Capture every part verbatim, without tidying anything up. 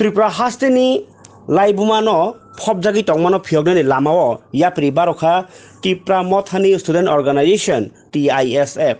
Tripura hasteni laibumano phobjagwi tongmano phiyoknani lamao yapri barokha Tipra Mothani Student Organization, T I S F.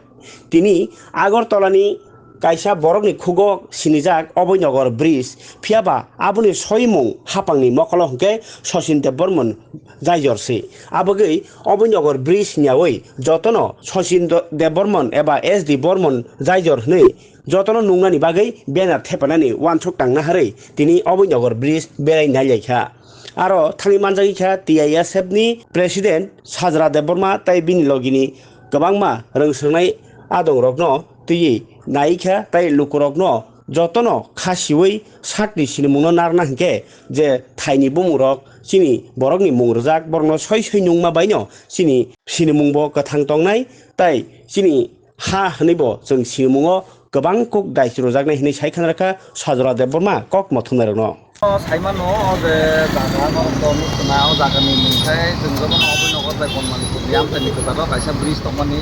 Tini Agartalani kaisa borokni khugo sinijak Abhainagar Bridge, phiyaba aboni soimung hapangni mokolo hwnkhe Sachin Debbarman jaijor se. Abogwi Abhainagar Bridge niyawi jotono Sachin Do-, Debbarman eba S D Barman jaijor hwnwi jotono nungnani bagwi banner thepanani uansuk tangna harwi tini Abhainagar Bridge berai nailaikha. Aro thangwi manjagwi kha T I S F ni President Sajra Debbarma tei bini logini kwbangma rwngswngnai adongrokno twiwi naikha tei lukurokno jotono kha siwi sakni sinimungno narwkna hinkhe je thaini bumungrok chini borokni mung rwjak borokno soi soi nungma baino chini sinimungbo kwthang tongnai tei chini ha hwnwibo chwng sinimungo kwbang kuk daichwrwjaknai hwnwi sai khna rwkha Sajra Debbarma kok mothumnairokno. O saimano o je jaga norok tonwi khna, o jagani mung khe chwng jotono Abhainagar bai Bonmani Purni amchaini kwcharo kaisa bridge tongmani.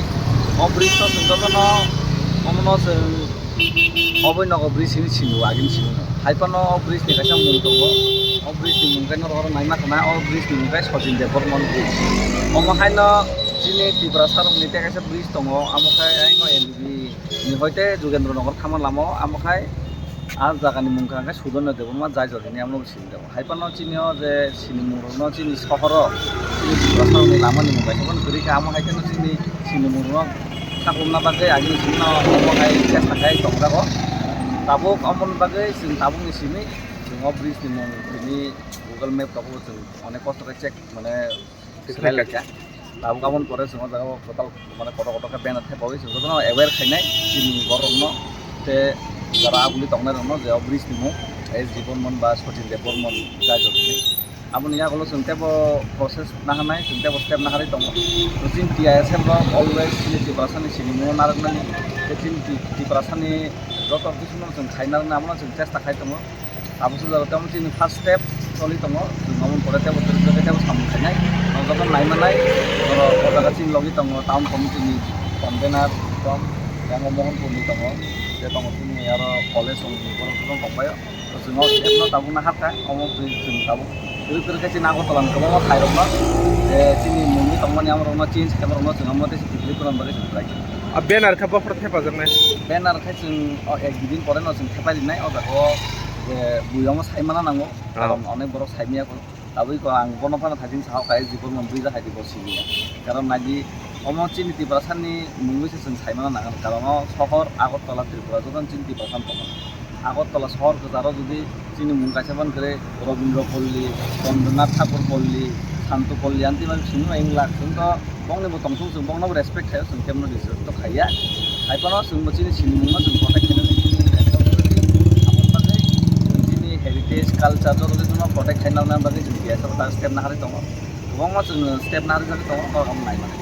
O bridge no chwng jotono omono chwng Abhainagar bridge hinwi sini o, agini sini o. Hai phano o bridge ni kaisa mung tongo. O bridge ni mung khe norok oro naima khna, o bridge ni mung khe Sachin Debbarman bridge. Omo haino chini Tiprasa rokni tei kaisa bridge tongo, amo khe aino M B B ni hoite Jugendra Nagar thangma lama o, amo khai a jagani mung kha khe Sudonna Debbarma Jaijor hinwi amo sini tongo. Hai phano chini o je sinimungrokno chini sohoro chini Tiprasa rokni lamani mung kaisa phano kwrwi kha, amo hai kheno chini sinimungrokno khaklumna bagwi agini simi no omo hai chesta khai tongjago. Tabuk omoni bagwi chwng tabukni simi chwng o bridge ni mung tini Google Map tabuk chwng onek kosto khe check mane Tikhlai kha. Tabuk aboni pore chwng o jaga o kwtal mane kotor kotor khe banner thepaui chwng jotono aware khainai chini borok rokno tei jara aboni tongnai rokno je o bridge ni mung S D Barman ba Sachin Debbarman Jaijor hinwi. Aboni yagulo chwng teibo process naharnai, chwng teibo step naharwi tongo. Chwng T I S F rok always chini Tiprasani sinimungo narwknani tei chini Ti-, Tiprasani joto kisu no chwng khaina rwna abono chwng chesta khai tongo. Abo se jora tamo chini first step choli tongo, chwng aboni pore teibo teibo teibo samung khainai. Ang joto naimanai, oro o jaga chini logi tongo, town committee ni convener tong, yang o Mohanpur ni tongo, je tongo chini aro college tongo, borok joto tongpaio. Chwng o step no tabuk nahar kha, omo chwng tabuk kwrwi kwrwi khe chini Agartala ni kwbangma phairokno, je chini mungwi tongmani amorokno change khaima rokno chwng omo tei se kwrwi kwrwi bagwi chwng khlai kha. A banner khe bophor thepajaknai. Banner khe chwng o ek dui din pore no chwng thepai rinai, o jaga o je bui omo saimana nango, karon onek borok saimaya kho. Tabuk ko ang bono phano thaiching saha kha, S D Barman bridge hai di bo siniya. Karon nai di, omo chini Tiprasani mungwi se chwng saimana nango, karon o sohor Agartala Tripura jotono chini Tiprasani tongmani. Agartala sohor kwcharo jodi chini mung kaisa phano kwrwi Rabindra Palli, Rabindranath Thakur Palli, Santu Palli, anti mani simi ma wng lak, chwng to bongni bo tongthung, chwng bongno bo respect khaio, chwng kemno disrespect to khaiya. Hai phano chwng bo chini sinimungno chwng protect khainani chini responsibility. Aboni bagwi chwng chini heritage, culture joto khe chwngno protect khaina bagwi chwng T S F ta step naharwi tongo. Kwbangma chwng step naharwi jagwi tongo, norok nai mani.